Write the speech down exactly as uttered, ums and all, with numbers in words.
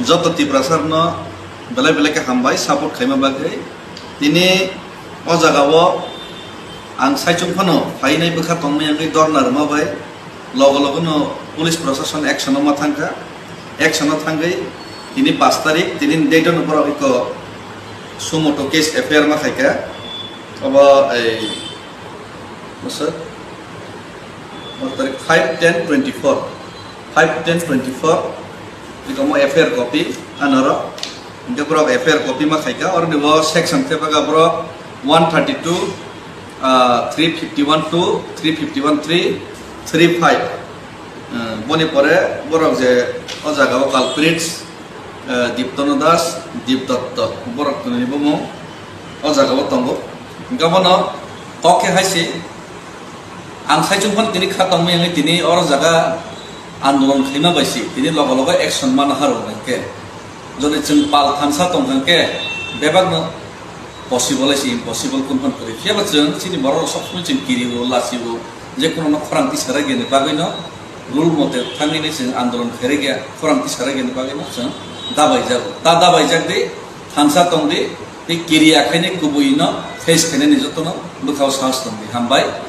Joto Tiprasarno belai belai khe hambai support khaima bagwi. Tini o jagao ang saichung phano phainai bwkha tongmani bagwi dorna rwma bai logo logono police proshashan action-o ma thangkha. Action-o thangwi tini pash tarik, tini date-o borok iko sumo to case F I R ma khaikha. Obo ei, bwswk, o tarik five ten twenty-four, five ten twenty-four, ikomo F I R copy anoro. Hingke borok F I R copy ma khaika, oroni bo section tepaga borok one thirty-two, ah, three fifty-one two, three fifty-one three, three five. Ah, boni pore borok je o jaga o culprits, ah, Diptono Das, Dip Dotto, borok tini bo mung o jaga o tongo. Hingke bono kok khe hai se, ang saichung phano tini kha tongmani hwnwi tini oro jaga andolon khaima bai si, tini logo logo action mana harok hwnkhe. Jodi chwng pal thansa tong hwnkhe bebakno possible hai se impossible kun phano kwrwi. Phiya ba chwng chini borok rok sob somoi chwng kiri o, lasi o, je kono no khorang tisara gini bagwi no rule mote thangwi ni chwng andolon khairwi khe khorang tisara gini bagwi no chwng dabai jago. Ta dabai jak di, thansa tong di, tei kiri akhai ni kubui no face khainani joto no bwkhao sahos tong di. Hambai.